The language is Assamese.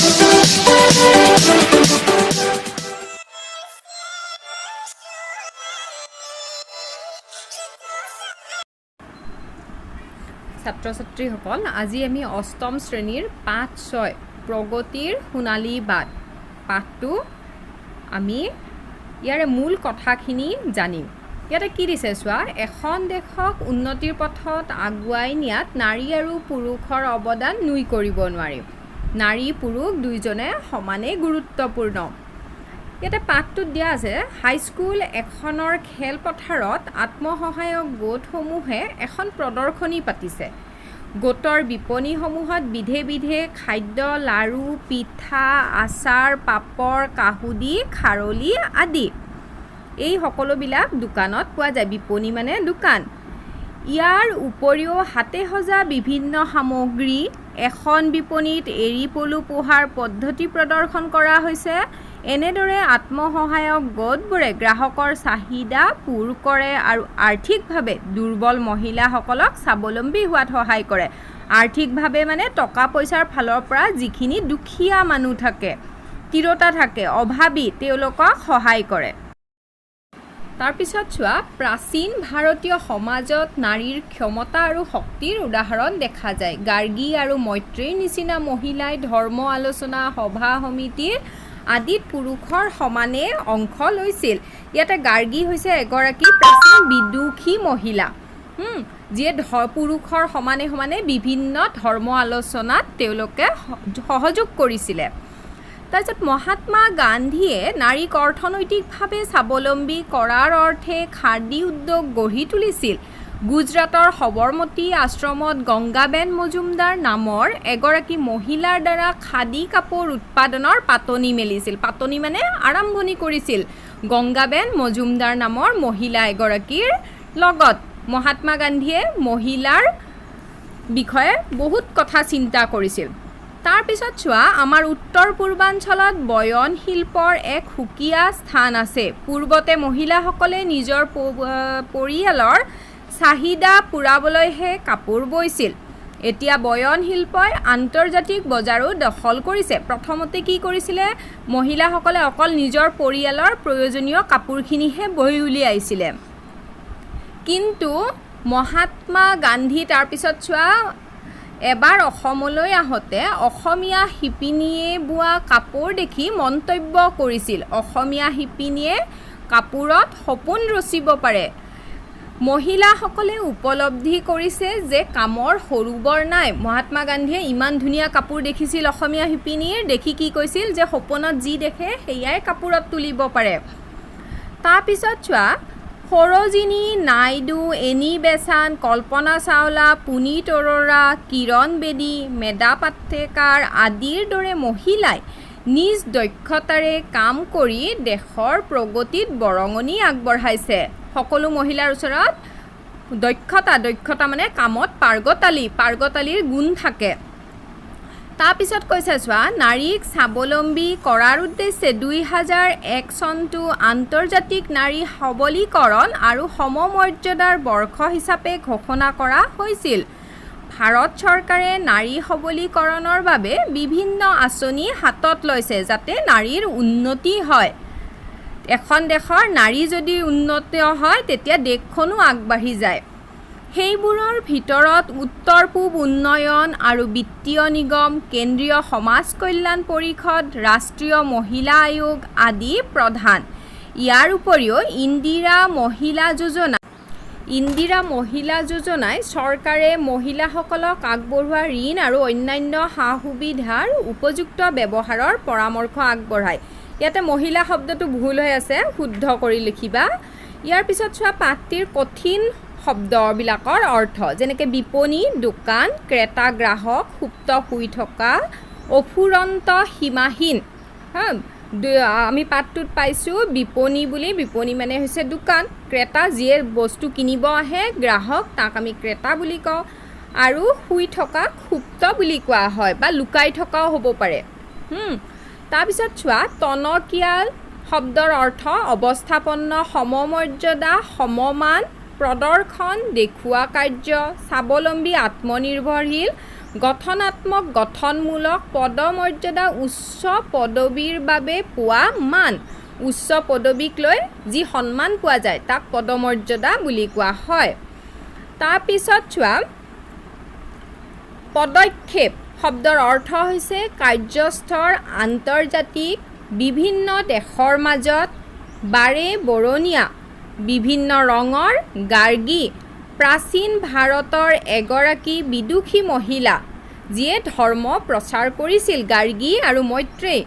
ছাত্ৰ ছাত্ৰীসকল, আজি আমি অষ্টম শ্ৰেণীৰ পাঠ 6, প্ৰগতিৰ সোণালী বাট পাঠটো আমি ইয়াৰে মূল কথাখিনি জানিম। ইয়াতে কি দিছে চোৱা। এখন দেশক উন্নতিৰ পথত আগুৱাই নিয়াত নাৰী আৰু পুৰুষৰ অৱদান নুই কৰিব নোৱাৰি। নাৰী পুৰুষ দুয়োজনে সমানেই গুৰুত্বপূৰ্ণ। ইয়াতে পাঠটোত দিয়া আছে, হাইস্কুল এখনৰ খেলপথাৰত আত্মসহায়ক গোটসমূহে এখন প্ৰদৰ্শনী পাতিছে। গোটৰ বিপণীসমূহত বিধে বিধে খাদ্য, লাড়ু, পিঠা, আচাৰ, পাপৰ, কাহুদি, খাৰলি আদি, এই সকলোবিলাক দোকানত পোৱা যায়। বিপণী মানে দোকান। ইয়াৰ উপৰিও হাতে সজা বিভিন্ন সামগ্ৰী। এখন বিপণীত এৰী পলু পোহাৰ পদ্ধতি প্ৰদৰ্শন কৰা হৈছে। এনেদৰে আত্মসহায়ক গোটবোৰে গ্ৰাহকৰ চাহিদা পূৰ কৰে আৰু আৰ্থিকভাৱে দুৰ্বল মহিলাসকলক স্বাৱলম্বী হোৱাত সহায় কৰে। আৰ্থিকভাৱে মানে টকা পইচাৰ ফালৰ পৰা যিখিনি দুখীয়া মানুহ থাকে, তিৰোতা থাকে, অভাৱী, তেওঁলোকক সহায় কৰে। তাৰপিছত চোৱা, প্ৰাচীন ভাৰতীয় সমাজত নাৰীৰ ক্ষমতা আৰু শক্তিৰ উদাহৰণ দেখা যায়। গাৰ্গী আৰু মৈত্ৰেয়ীৰ নিচিনা মহিলাই ধৰ্ম আলোচনা, সভা সমিতি আদিত পুৰুষৰ সমানে অংশ লৈছিল। ইয়াতে গাৰ্গী হৈছে এগৰাকী প্ৰাচীন বিদুষী মহিলা, যিয়ে পুৰুষৰ সমানে সমানে বিভিন্ন ধৰ্ম আলোচনাত তেওঁলোকে সহযোগ কৰিছিলে। তাৰপিছত মহাত্মা গান্ধীয়ে নাৰীক অৰ্থনৈতিকভাৱে স্বাৱলম্বী কৰাৰ অৰ্থে খাদী উদ্যোগ গঢ়ি তুলিছিল। গুজৰাটৰ সবৰমতী আশ্ৰমত গংগাবেন মজুমদাৰ নামৰ এগৰাকী মহিলাৰ দ্বাৰা খাদী কাপোৰ উৎপাদনৰ পাতনি মেলিছিল। পাতনি মানে আৰম্ভণি কৰিছিল গংগাবেন মজুমদাৰ নামৰ মহিলা এগৰাকীৰ লগত। মহাত্মা গান্ধীয়ে মহিলাৰ বিষয়ে বহুত কথা চিন্তা কৰিছিল। তাৰপিছত চোৱা, আমাৰ উত্তৰ পূৰ্বাঞ্চলত বয়ন শিল্পৰ এক সুকীয়া স্থান আছে। পূৰ্বতে মহিলাসকলে নিজৰ পৰিয়ালৰ চাহিদা পূৰাবলৈহে কাপোৰ বৈছিল। এতিয়া বয়ন শিল্পই আন্তৰ্জাতিক বজাৰো দখল কৰিছে। প্ৰথমতে কি কৰিছিলে? মহিলাসকলে অকল নিজৰ পৰিয়ালৰ প্ৰয়োজনীয় কাপোৰখিনিহে বৈ উলিয়াইছিলে। কিন্তু মহাত্মা গান্ধী, তাৰপিছত চোৱা, এবাৰ অসমলৈ আহোঁতে অসমীয়া শিপিনীয়ে বোৱা কাপোৰ দেখি মন্তব্য কৰিছিল, "অসমীয়া শিপিনীয়ে কাপোৰত সপোন ৰচিব পাৰে।" মহিলাসকলে উপলব্ধি কৰিছে যে কামৰ সৰু বৰ নাই। মহাত্মা গান্ধীয়ে ইমান ধুনীয়া কাপোৰ দেখিছিল অসমীয়া শিপিনীৰ, দেখি কি কৈছিল যে সপোনত যি দেখে সেয়াই কাপোৰত তুলিব পাৰে। তাৰপিছত চোৱা, সৰোজিনী নাইডু, এনি বেছান্ত, কল্পনা চাওলা, পুনীত অৰোৰা, কিৰণ বেদী, মেধা পাটেকাৰ আদিৰ দৰে মহিলাই নিজ দক্ষতাৰে কাম কৰি দেশৰ প্ৰগতিত বৰঙণি আগবঢ়াইছে। সকলো মহিলাৰ ওচৰত দক্ষতা, দক্ষতা মানে কামত পাৰ্গতালি, পাৰ্গতালিৰ গুণ থাকে। তাৰপিছত কৈছে চোৱা, নাৰীক স্বাৱলম্বী কৰাৰ উদ্দেশ্যে 2001 চনটো আন্তৰ্জাতিক নাৰী সবলীকৰণ আৰু সমমৰ্যাদাৰ বৰ্ষ হিচাপে ঘোষণা কৰা হৈছিল। ভাৰত চৰকাৰে নাৰী সবলীকৰণৰ বাবে বিভিন্ন আঁচনি হাতত লৈছে, যাতে নাৰীৰ উন্নতি হয়। এখন দেশৰ নাৰী যদি উন্নত হয়, তেতিয়া দেশখনো আগবাঢ়ি যায়। সেইবোৰৰ ভিতৰত উত্তৰ পূব উন্নয়ন আৰু বিত্তীয় নিগম, কেন্দ্ৰীয় সমাজ কল্যাণ পৰিষদ, ৰাষ্ট্ৰীয় মহিলা আয়োগ আদি প্ৰধান। ইয়াৰ উপৰিও ইন্দিৰা মহিলা যোজনা। ইন্দিৰা মহিলা যোজনাই চৰকাৰে মহিলাসকলক আগবঢ়োৱা ঋণ আৰু অন্যান্য সা সুবিধাৰ উপযুক্ত ব্যৱহাৰৰ পৰামৰ্শ আগবঢ়ায়। ইয়াতে মহিলা শব্দটো ভুল হৈ আছে, শুদ্ধ কৰি লিখিবা। ইয়াৰ পিছত চোৱা, পাঠটিৰ কঠিন শব্দবিলাকৰ অৰ্থ, যেনেকৈ বিপণী, দোকান, ক্ৰেতা, গ্ৰাহক, সুপ্ত, শুই থকা, অফুৰন্ত, সীমাহীন। হা, আমি পাঠটোত পাইছোঁ বিপণী বুলি। বিপণী মানে হৈছে দোকান। ক্ৰেতা, যিয়ে বস্তু কিনিব আহে, গ্ৰাহক, তাক আমি ক্ৰেতা বুলি কওঁ। আৰু শুই থকাক সুপ্ত বুলি কোৱা হয় বা লুকাই থকাও হ'ব পাৰে। তাৰপিছত চোৱা, টনকিয়াল শব্দৰ অৰ্থ অৱস্থাপন্ন, সমমৰ্যাদা, সমমান, প্ৰদৰ্শন, দেখুওৱা কাৰ্য, স্বাৱলম্বী, আত্মনিৰ্ভৰশীল, গঠনাত্মক, গঠনমূলক, পদমৰ্যাদা, উচ্চ পদবীৰ বাবে পোৱা মান। উচ্চ পদবীক লৈ যি সন্মান পোৱা যায়, তাক পদমৰ্যাদা বুলি কোৱা হয়। তাৰপিছত চোৱা, পদক্ষেপ শব্দৰ অৰ্থ হৈছে কাৰ্যস্থৰ, আন্তৰ্জাতিক, বিভিন্ন দেশৰ মাজত, বাৰে বৰণীয়া, বিভিন্ন ৰঙৰ। গাৰ্গী প্ৰাচীন ভাৰতৰ এগৰাকী বিদুষী মহিলা, যিয়ে ধৰ্ম প্ৰচাৰ কৰিছিল। গাৰ্গী আৰু মৈত্ৰেয়ী।